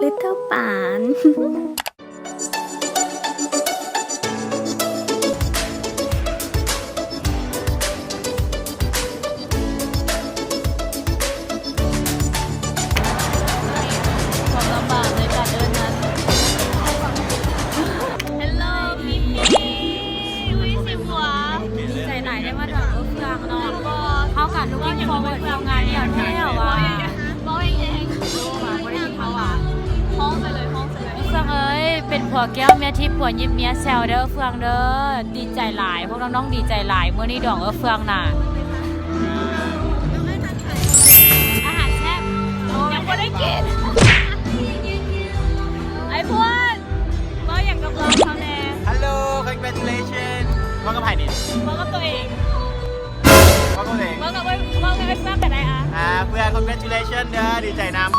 Little Pan ຄວາມລຳບາກໃນການເດີນທາງ. Hello ມິມມີ ອຸ້ຍ ຊິຫົວ ດີໃຈຫຼາຍໄດ້ມາດອກເອື້ອເຟືອງເນາະ. ເຮົາກະ looking forward ເຂົ້າງານແລ້ວແທ້ວ່າ ເວົ້າແຮງໆ ບໍ່ໄດ້ຍິນເຂົາວ່າ ຮ້ອງໃສ່ເລີຍ ຮ້ອງໃສ່ເລີຍ. ເອື້ອເຟືອງເອີຍ ເປັນຜົວແກ້ວເມຍທິບ ຜົວຍິບເມຍແຊວເດີເອື້ອເຟືອງເດີ. ດີໃຈຫຼາຍ ພວກນ້ອງໆດີໃຈຫຼາຍ ມື້ນີ້ດອງເອື້ອເຟືອງນະ. ອາຫານແຊບ ຍັງບໍ່ໄດ້ກິນ. ໄອ້ພວກ ເວົ້າຫຍັງກັບລາວເຂົາແດ່. Hello congratulation ເວົ້າກັບໃຜນີ້? ເວົ້າກັບຕົວເອງ ເວົ້າກັບຕົວເອງ ເວົ້າກັບ ເວົ້າກັບເອື້ອຍເຟືອງກະໄດ້ອະ. ອ່າ ເພື່ອນ congratulation ເດີ ດີໃຈນຳ.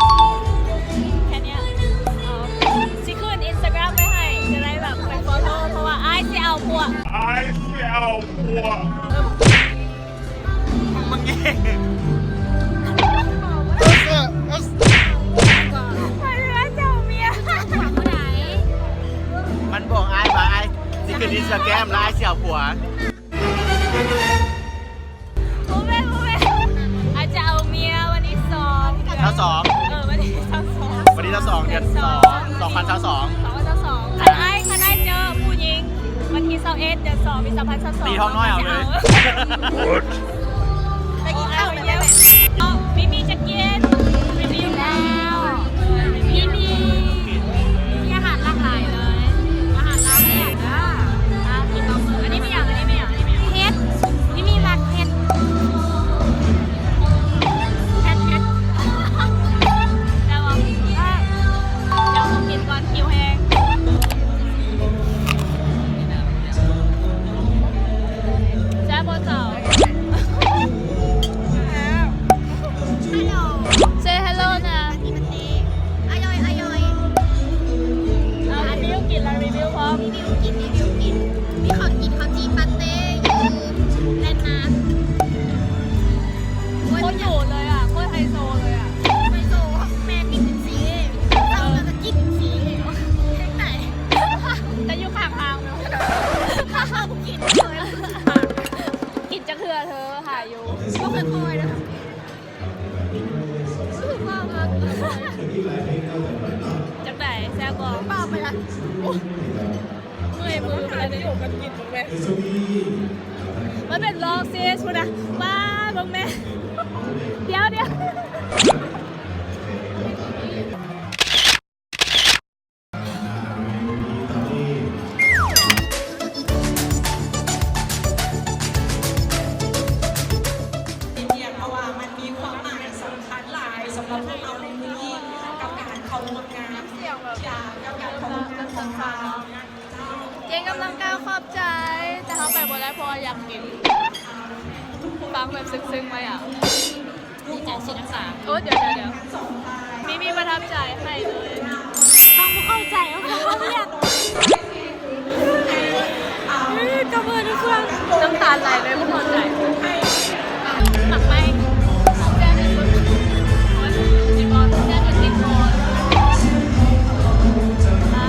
ແຄ່ເນີ້ຍ ເອີ ຊິຂຶ້ນ Instagram ໄວ້ໃຫ້ ຈະໄດ້ແບບໄປ follow ເພາະວ່າອ້າຍຊິເອົາພວກ ອ້າຍຊິເອົາພວກ ມຶງແຍ່ງ ໄປເລີຍເຈົ້າເມຍ. ມັນບອກອ້າຍວ່າອ້າຍຊິຂຶ້ນ Instagram ແລ້ວອ້າຍຊິເອົາຜົວ. ບໍ່ແມ່ນ ບໍ່ແມ່ນ ອ້າຍຈະເອົາເມຍວັນທີສອງ ຊາວສອງ ເອີ ວັນທີຊາວສອງ ວັນທີຊາວສອງ ເດືອນສອງ ສອງພັນຊາວສອງ ສອງພັນຊາວສອງ. ຄັນອ້າຍ ຄັນອ້າຍເຈີຜູ້ຍິງ ວັນທີຊາວເອັດ ເດືອນສອງ ປີສອງພັນຊາວສອງ ຕີທ້ອງນ້ອຍເອົາເລີຍ. ໄປກິນເຂົ້າແລ້ວ ມີມີຈະກິນ ມີມີແລ້ວ ມີມີ ມີອາຫານຫຼາກຫຼາຍເລີຍ ອາຫານລາວແທ້. ອ່າ ກິນຕໍ່ມື້. ອັນນີ້ມີຫຍັງ? ອັນນີ້ມີຫຍັງ? ອັນນີ້ມີຫຍັງ? ເຫັດ ມີມີລາກເຫັດ ເຫັດ ເຫັດ ແຕ່ວ່າ ດຽວຕ້ອງກິນກ່ອນ ຫິວແຮງ. ແຊບບໍ່ເຈົ້າ? Say hello ນະ. ອະຢອຍ ອະຢອຍ. ເອົາ ຣີວິວກິນລະ ຣີວິວພ້ອມ. ຣີວິວກິນ ຣີວິວກິນ. ມີເຂົາກິນເຂົ້າຈີ່ປາເຕ້ຢູ່ແລນມາກ. ໂຄດຫຼູເລີຍອະ ໂຄດໄຮໂຊເລີຍອະ. ໄຮໂຊ ແມ່ກິນຈັ່ງຊີ້ ເຮົາກະກິນຈັ່ງຊີ້. ເຮັດໃດ ແຕ່ຢູ່ຂ້າງທາງເນາະ. ຂ້າເຮົາບໍ່ກິນເລີຍ. ກິນຈັກເທື່ອເທີ ຫາຢູ່ ບໍ່ຄ່ອຍຄ່ອຍເດີ. ຮູ້ສຶກວ່າມັນ ຈັກໃດ ແຊບບໍ່? ເປົ່າໄປລະ ໂອ້ຍ ເມື່ອຍມື. ຫາຢູ່ກັນກິນເບິ່ງແມ່ ມັນເປັນ vlog sis ພຸ້ນນະ. ປ້າ ເບິ່ງແມ່ ດຽວ ດຽວ. ເພາະວ່າມັນມີຄວາມໝາຍສຳຄັນຫຼາຍສຳລັບພວກເຮົາໃນມື້ນີ້ ກັບການເຄົາລົບງານ ກັບການເຄົາລົບງານຂອງເຮົາ. ເກັ່ງກຳລັງກ້າວຂອບໃຈ ແຕ່ເຮົາໄປບໍ່ໄດ້ເພາະວ່າຢາກກິນ. ຟັງແບບຊຶ້ງໆໄວ້ອະ. ດີໃຈເສຍນ້ຳຕາ. ໂອ້ ດຽວໆໆ ມີມີປະທັບໃຈໃຫ້ເລີຍ. ຟັງບໍ່ເຂົ້າໃຈ ເຂົາເວົ້າຫຍັງ. ເອີ ກະເມີນເພື່ອນ ນ້ຳຕາໄຫຼເລີຍ ບໍ່ເຂົ້າໃຈ. ໝາກໄມ້ ແຊບທີ່ສຸດ. ໂອ້ຍ ເຈັບຄໍ ແຊບຈົນເຈັບຄໍ.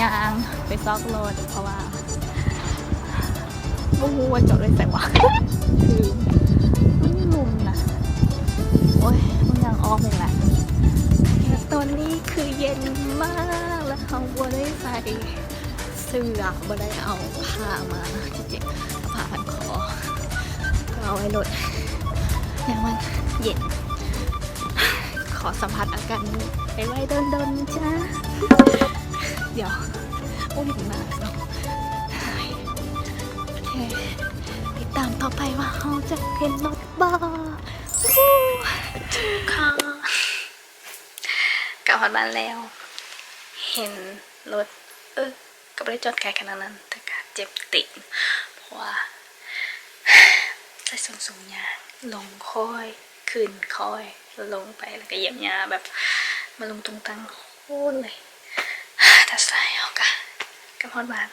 ຍ່າງໄປຊອກລົດ ເພາະວ່າບໍ່ຮູ້ວ່າຈອດໄວ້ໃສວະ ຄືມັນມີລຸ່ມນະ. ໂອ້ຍ ຕ້ອງຍ່າງອ້ອມເອງແຫຼະ. ແລະ ຕອນນີ້ຄືເຢັນມາກ ແລະ ເຮົາບໍ່ໄດ້ໃສ່ເສື້ອ ບໍ່ໄດ້ເອົາຜ້າມາ ຈິງໆ ຜ້າພັນຄໍ ກໍເອົາໄວ້ລົດ ແລ້ວມັນເຢັນ. ຂໍສຳຜັດອາກາດນີ້ໄປໄວ້ດົນໆ ຈ້າ. ດຽວ ໂອ້ຍ ໜາວເນາະ. ໂອເຄ ຕິດຕາມຕໍ່ໄປວ່າເຮົາຈະເຫັນລົດບໍ່. ກັບຮອດບ້ານແລ້ວ ເຫັນລົດ ເອີ ກໍບໍ່ໄດ້ຈອດໄກຂະໜາດນັ້ນ ແຕ່ກໍເຈັບຕີນ ເພາະວ່າໃສ່ສົ້ນສູງຍ່າງ ລົງຄ່ອຍ ຂຶ້ນຄ່ອຍ ລົງໄປ ແລ້ວກໍຢຽບຫຍ້າແບບມາລຸງຕຸງຕັງໂຄດເລີຍ. ແຕ່ສຸດທ້າຍເຮົາກໍກັບຮອດບ້ານ.